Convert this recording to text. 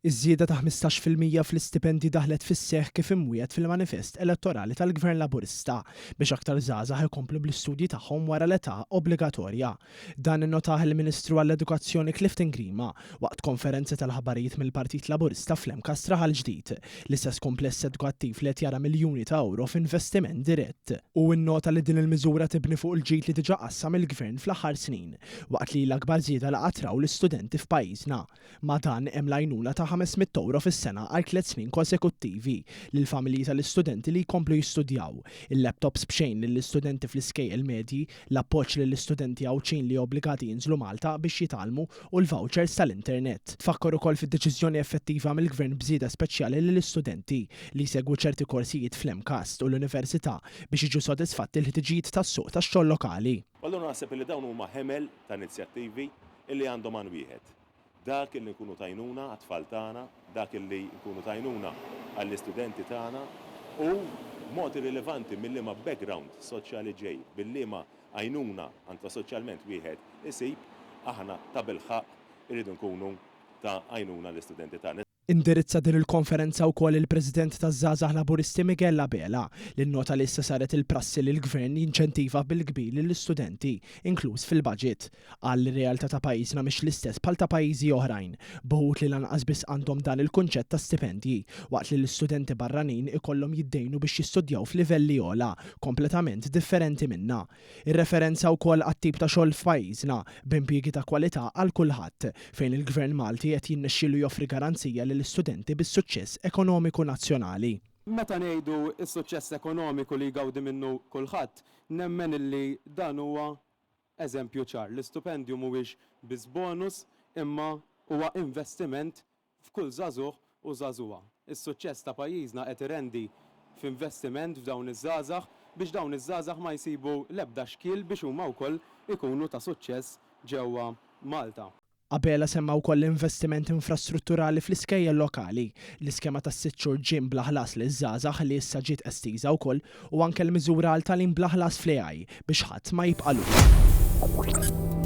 Iż-żieda ta' 15% fl-istipendji daħlet fis-seħħ kif imwiegħed fil-manifest elettorali tal-Gvern Laburista biex aktar żgħażagħ ikomplu bl-istudji tagħhom wara l-età obbligatorja. Dan innotah il-Ministru għall-Edukazzjoni Clifton Grima waqt konferenza tal-aħbarijiet mill-Partit Laburista fl-MCAST Raħal Ġdid, l-istess kumpless edukattiv li qed jara miljuni ta' ewro f'investiment dirett. Hu nnota li din il-miżura tibni fuq il-ġid li diġà qassam il-Gvern fl-aħħar snin, waqt li hi l-akbar żieda li qatt raw l-istudenti f'pajjiżna. Ma' dan hemm l-għajnuna ta' 500 ewro fis-sena għal tlett snin konsekuttivi lill-familji tal-istudenti li jkomplu jistudjaw, il-laptops b'xejn lill-istudenti fl-iskejjel medji, l-appoġġ lill-istudenti Għawdxin li obbligati jinżlu Malta biex jitgħallmu u l-vouchers tal-internet. Tfakkar ukoll fid-deċiżjoni effettiva mill-Gvern b'żieda speċjali lill-istudenti li jsegwu ċerti korsijiet fl-MCAST u l-Università biex jiġu sodisfatti l-ħtiġijiet tas-suq tax-xogħol lokali. U allura naħseb illi dawn huma ħemel ta' inizjattivi illi għandhom għan wieħed. Dak illi nkunu t'għajnuna għat-tfal tagħna, dak illi nkunu t'għajnuna għall-istudenti tagħna u b'mod irrilevanti minn liema background soċjali ġej, bil-liema għajnuna anke soċjalment wieħed isib, aħna tabilħaqq irridu nkunu ta' għajnuna għall-istudenti tagħna. Indirizza din il-konferenza wkoll il-President taż-Żgħażagħ Laburisti Miguel Abela, li nnota li issa saret il-prassi li l-Gvern jinċentiva bil-kbir lill-istudenti, inkluż fil-baġit. Qal li r-realtà ta' pajjiżna mhix l-istess bħal ta' pajjiżi oħrajn, b'uħud li lanqas biss għandhom dan il-kunċett ta' stipendji, waqt li l-istudenti barranin ikollhom jiddejnu biex jistudjaw f'livelli ogħla, kompletament differenti minna. Irreferenza wkoll għat-tip ta' xogħol f'pajjiżna, b'impjiegi ta' kwalità għal kulħadd, fejn il-Gvern Malti qed jinnexxielu joffri garanzija lill-istudenti bis-suċċess ekonomiku nazzjonali. Meta ngħidu s-suċċess ekonomiku li jgawdi minnu kulħadd, nemmen illi dan huwa eżempju ċar. L-istupendju mhuwiex biss bonus imma huwa investiment f'kull żagħżugħ u żagħżugħa. Is-suċċess ta' pajjiżna qed irendi f'investiment f'dawn iż-żgħażagħ biex dawn iż-żgħażagħ ma jsibu l-ebda xkiel biex huma wkoll ikunu ta' suċċess ġewwa Malta. Abela semma wkoll l-investiment infrastrutturali fl-iskejjel lokali, l-iskema tas-sitt xhur gym bla ħlas liż-żgħażagħ li issa ġiet estiża wkoll u anke l-miżura għal tagħlim bla ħlas fl-AI biex ħadd ma jibqa' lura.